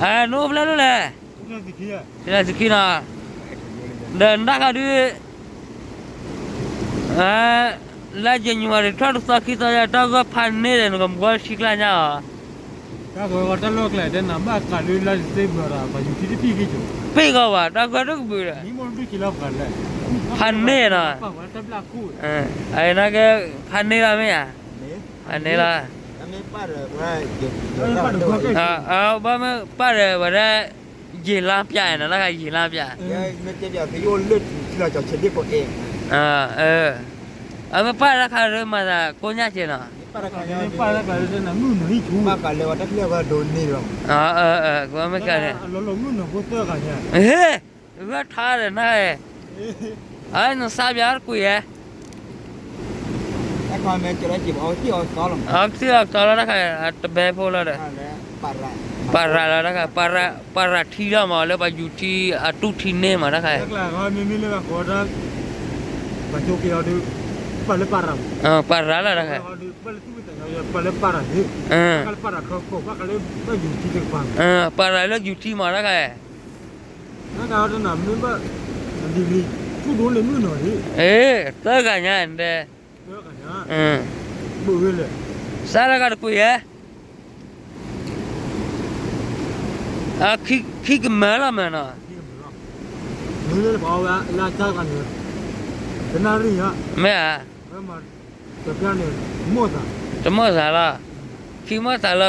နအိၣ်ဖျဲၣ်ဒိၣ်လဲၣ်, လၢသုခံနီၤ, ဒီးနတၢ်ဃးဒုး လါယနူၤအါရံၤ ထီၣ်တသီခံသီယါ တၢ်ဂီၤဖးန့ၢ်ဒီး နကမၤထံကျါညါအီၤ, တၢ်ဂီၤတၢ်လီၢ်ကျဲဒဲး နဘၣ်ဃးလၢလါ December ပှၤယူၤထံတပံၢ်ဂ့ၤကၠိ, ပ့ၢ်ဂီၤဘၣ် တၢ်ဂီၤတကဘုးဒီး, ဖးန့ၢ်နီၤ, အနာ်က့ ဖးန့ၢ်လီၤမ့ၢ်ဧါ, ဖးန့ၢ်လီၤ, ဘၣ်မ့ၢ်ပၢ်ဒီးဝဲဒၣ် ယံာ်လါပျၢ်နီၤ တၢ်ဃးယံာ်လါပျၢ် အမ့ၢ်ပၢ်တၢ်ခါဒ်မၤသး ကိညၣ်ကဲနီၤ, ပၢ်တၢ်ခါလၢဝဲတၢ်ချၢဝဲဒိးန့ၢ်လီၤ, ကမ့ၢ်ကဲန့ၣ်, ဂၢၢ်ထါဒီးနၤ, အနစါပၠးတကွံာ်ဧါ, အကသံၣ်အကသီလီၤ တၢ်ခါ တဘဲဖိလီၤဒီး, ပၢ်ရၤလီၤတၢ်ခါ, ပၢ်ရၤထံလီၤမး လၢပှၤယူၤထံအတူၢ်ထံန့ၢ်မး တၢ်ခါ, ပၢ်ရၤလီၤတၢ်ခါ, ပၢ်ရၤလၢယူၤထံမး တၢ်ခါ, သၢဂၤညါဒဲး, စါလၢဂၤတကွံာ်ဧါ, ခံကမၢလီၤမးနီၤ, မ့ၢ်ဧါ, တမိၣ်သးလီၤ, ခံမိၣ်သးလီၤဝံၤလီၤ,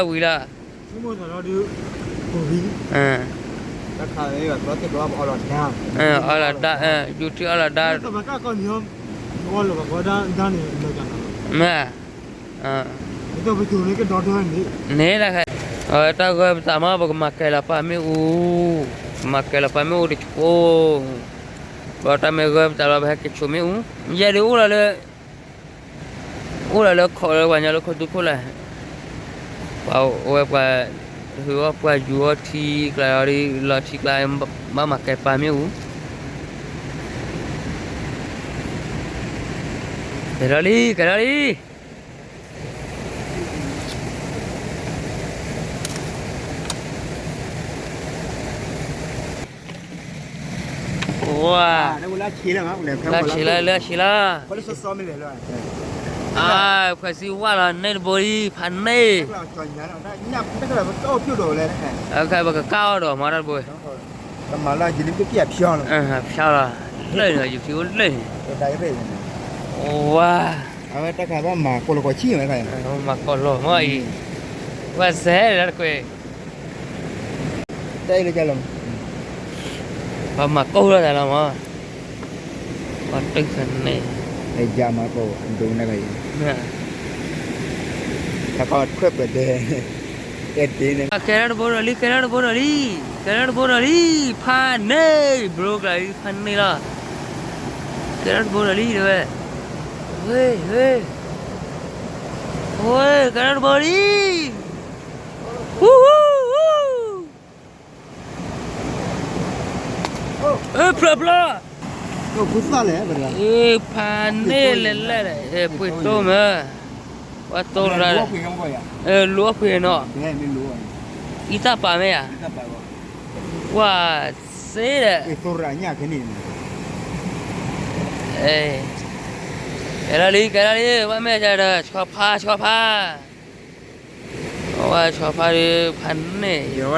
အီလီၤဒါ, ယူၤထံအီလီၤဒါ, မ့ၢ်ဧါ, န့ၣ်တၢ်ခါ, အဝဲတၢ်ဂီၤပသးမး ပကမၤကဲၤလီၤပာ်မ့ၣ်အူ, ပကမၤကဲၤလီၤပာ်မ့ၣ်အူတဆိ, ဘၣ်တၢ်မ့ၢ်ဂီၤပသးလီၤ ပဟဲက့ၤဆိမ့ၣ်အူ, ယဲဒုးအိၣ်လီၤလၢ အိၣ်လီၤလၢခိးလၢပှၤညီလၢခိၣ်သူခိၣ်လဲၣ်, ပှၤဝဲပှၤ ဟုးအီၣ်ပှၤယူၤအီထံကျါလီၤ, လီၤထံကျါ ဘၣ်မၤကဲၤပာ်မ့ၣ်အူ, ကဲထီၣ်လံ ကဲထီၣ်လံ. ဝါ, လၢဆံးလၢ လၢဆံးလၢ, ဖှဲးစံဝါလီၤန့ၢ်တဘိလံ ဖးန့ၢ်, ပကကၢ်အီၣ်ဒီးမၤတၢ်တဘိ, ဖျါလီၤ, လၢာ်န့ၣ် ယူၤထံအိၣ်လၢာ်န့ၣ်, ဝါ, မၤကီၢ်လီၤမ့ၢ်အံၤ, ဝဲစဲးလၢတကွဲး ပှၤမၤကိၢ်ထီၣ်သးလီၤမး, ပှၤတုၤဖဲန့ၣ်, ကဲထီၣ်တဘိဒီးလံ ကဲထီၣ်တဘိဒီးလံ, ကဲထီၣ်တဘိဒီးလံ, ဖးန့ၢ် ဘြိကျါလံ ဖးန့ၢ်လီၤ, ကဲထီၣ်တဘိဒီးလံတဲဝဲ, ဝဲ, ဝဲ, ဝဲ, ကဲထီၣ်တဘိလံ, ဟူ, ဟူ, ဟူ ဖျၢၣ်ဖျၢၣ်, ဖးန့ၢ်လဲၣ်လဲၣ်, ပှ့ၤတိၢ်မး, ပှၤတိၢ်ရၣ်, လူၤအီၣ်ပှ့ၤနီၤ, အံသၣ်ပာ်မ့ၢ်ဧါ, ဝါစ့ဒီး, ကဲထီၣ်လံ ကဲထီၣ်လံ, ဝဲမ့ၢ်ဒီး ဆီဖါ ဆီဖါ ဝဲဆီဖါဒီး ဖးန့ၢ်,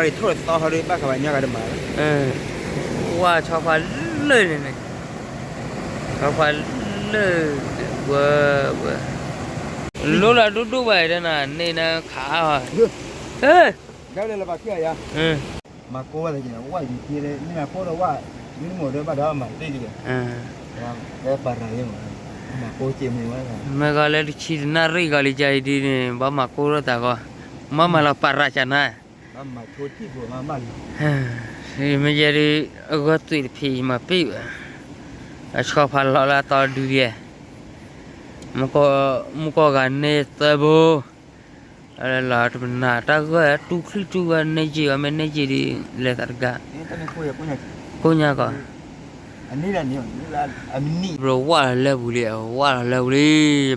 ဝဲဆီဖါလၢာ်န့ၣ်န့ၣ်, ဆီဖါလၢာ်, ဝဲ, ဝဲ, လိလၢဒိၣ်ဒိၣ်ဘၣ်အံၤဒီးနၤန့ၣ်နခးအီၤ, ဟဲ, မၤကိၢ်ဝဲ, မၤကိၢ်ဒီးဝဲ, မ့ၢ်ဂီၤလၢတဆံတနၣ်ရံၣ်ဂီၤလံကအံၤဒ်န့ၣ် ဘၣ်မၤကိၢ်ထီၣ်သးဂီၢ်, မ့ၢ်မၤလီၤပာ်ရၤကနၤ, မ့ၢ်ယဲဒုး အဂီၢ်သွံၣ်တဖံးယမၤပ့ၢ်ဘၣ်, အဆီဖါလီၤလၢအသီဒုယဲ, မူကီၢ်ဂၤန့ၢ်သၢဘိ, လၢလီၤတပနၢ်တၢ်ဂီၢ်တူၢ်ချံတူၢ်ဂီၢ်န့ၢ်ယံာ်အီၤ မ့ၢ်န့ၢ်ယံာ်ဒုး လဲၤသးတဂၤ, ကိညါကီး, ဘြိဝါလီၤလၢပူၤလံ ဝါလီၤလၢပူၤလံ,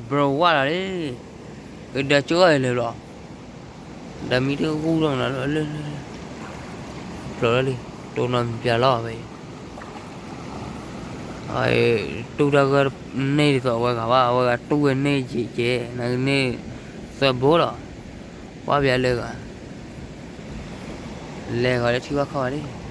ဘြိဝါလီၤလံ, ကဒီးကၠိအီၤလဲၤဘျီ, ဒီးမံတဂူၢ်လီၤမးလၢ, လီၤလၢလံ, တိၢ်နီၣ်မံၤပျၢ်လီၤဝဲအံၤ, တူၢ်တၢ်ဂၢၢ်န့ၢ်ဒ်သိးအဝဲဂၤဘၣ်, အဝဲဂၤတူၢ်ဝဲန့ၢ်ကဲကဲ, နန့ၢ် သၢဘိလီၤ, ကွၢ်ပျၢ်လၢဂၤ, လဲၤဂီၤလၢထံဝါခီၣ်လံ.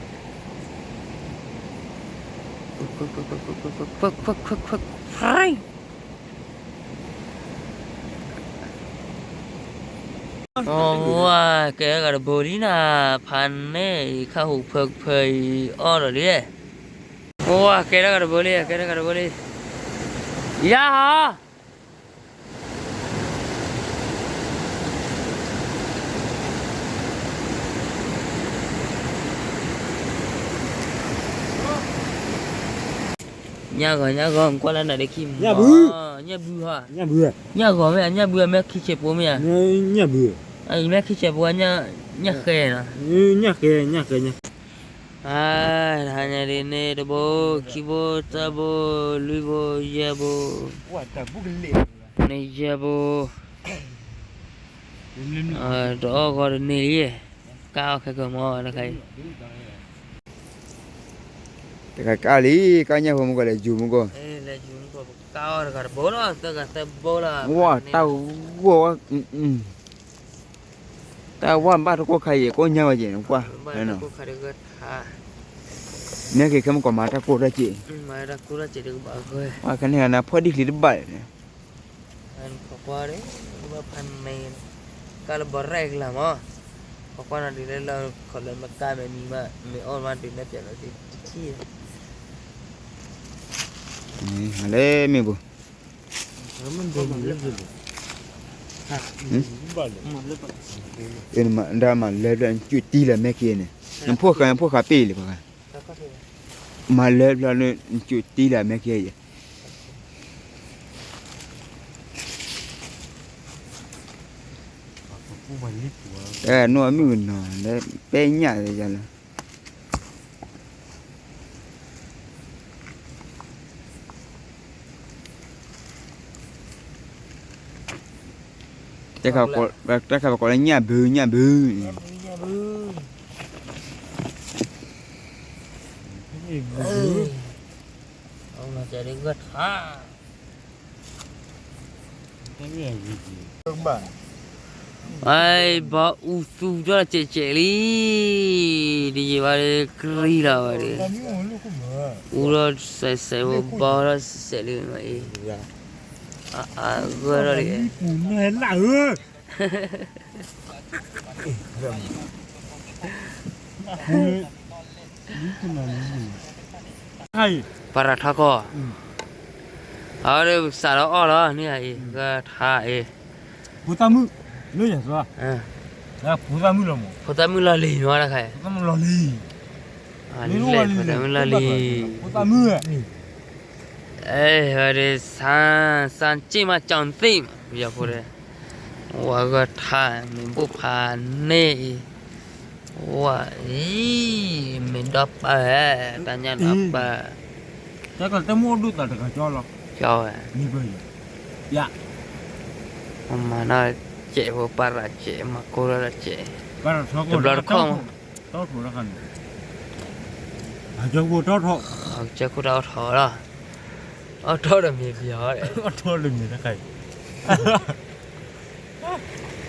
ဝါ ကဲဂၤတဘိလံနၤ, ဖးန့ၢ်အံၤ ခါဟူးဖၢဖၢအံၤ အီၣ်ဒီးလံ, ဝါ ကဲတၢ်ဂၤတဘိလံ, ကဲတၢ်ဂၤတဘိလံ, ယၤဟီ ညၣ်ဂီၤ ညၣ်ဂီၤ ကွၢ်လၢနၤဒ့ခံမီၤ, ညၣ်ဘု, ညၣ်ဂီၤမ့ၢ်ဧါ, ညၣ်ဘုဧါ, မ့ၢ်ခံဆဲးပိမ့ၢ်ဧါ, မ့ၢ်ခံဆဲးပိဧါ, ညၣ်ဃဲနီၤ, ညၣ်ဃဲ, တဟါညါဒ်န့ၣ် တဘိ, ခံဘိ, သၢဘိ, လွံၢ်ဘိ, ယဲၢ်ဘိ, န့ၣ်ယဲၢ်ဘိ, တအီၣ်ဂီၤတန့ၢ်လံ, ကါအီၣ်ခဲကမီၤတခါအံၤ, တခါကါလံ, ကါညၣ်ဖိမုၢ်ကီၢ်လဲၤယူၤမုၢ်ကီၢ်, ဝါ တၢ်ဂီၤ, တၢ်ဝါဘၣ်တကိၢ်ခါအံၤ ကိၢ်ညါဝဲက့ၤနကွၢ်, မ့ၢ်က့ၤခဲမုၢ်ကီၢ်မၤတၢ်ကိၢ်တၢ်စ့ၢ်, ဝါ ခဲန့ၣ်နဖီၣ်ဒံၣ်ချံတဘၣ်န့ၣ် ကါလၢဘီရဲၣ်ကလာ်မး, ပကွၢ်နီၤဒ်လဲၣ်လၢ ခီလၢမ့ၢ်ကါမ့ၢ်မံမး မ့ၢ်အီၣ်မးဒ်လဲၣ်ပျဲလီၤဒ်တထံၣ်, လၢမ့ၢ်ဘိ, ဒၣ်မၤလၢပျၢၤ နကၠိၣ်တံၢ်လၢမဲာ်က့ၤန့ၣ်, နဖိၣ်ဃာ် နဖိၣ်ဃာ်ပ့ၢ်လံပှၤ, မၤလၢပျၢၤလၢ နကၠိၣ်တံၢ်လၢမဲာ်က့ၤယဲၢ် တနီၢ်မုၣ်ကနီၤ လၢပဲညၣ်ယၤလၢ တၢ်ခါပကိးလၢညၣ်ဘု ညၣ်ဘု, အဘီအူသူထီၣ်စဲးစဲးလံ, ဒ်ယံၤဘၣ်ဒီး ကြံလီၤဝဲဒီး, အူထီၣ်စဲးစဲးဝဲဘီထီၣ်စဲးစဲးလံမ့ၢ်အံၤ, အဂၢၢ်ထီၣ်လံ, ပၤရၤထီကီၢ်, အဝဲဒၣ်စးထီၣ်အီၣ်လီၤန့ၣ်အံၤ ကထါအံၤ, ဖိသၣ်မုၣ်, ဖိသၣ်မုၣ်လီၤလံၤနီၤတခါ, ဖိသၣ်မုၣ်လီၤလံၤ, ဖိသၣ်မုၣ်လီၤလံၤ, အဲ ဝဲဒၣ် စၢ်စၢ်က့ၣ်မးကၠီသ့ၣ်မး ယီၤဖိဒီး, ဝဲဂၢၢ်ထါ မ့ၢ်ဘိၣ်ဖးန့ၢ်အံၤ, ဝဲအံၤ မ့ၢ်ဒီပၢ်ဝဲ တၢ်ညၣ်ဒီပၢ်, တၢ်ကတၢၢ်မ့ၢ်အိၣ်ဒိၣ်သးတဂၤကၠီလီၤ, ကၠီဝဲ, ယၤ, မၤနီၢ်စဲးဖိပၢ်ရၤစဲး မၤကိၢ်ထီၣ်တၢ်စဲး, တဘျီတခီၣ်မး တီၢ်ထိးတခါန့ၣ်, အကၢခိၣ်တီၢ်ထိး, အကၢခိၣ်တီၢ်ထိးလီၤ, အီၣ်ထိးဒီးမ့ၤပယီၤ, အီၣ်ထိးဒီးမ့ၤတခါအံၤ,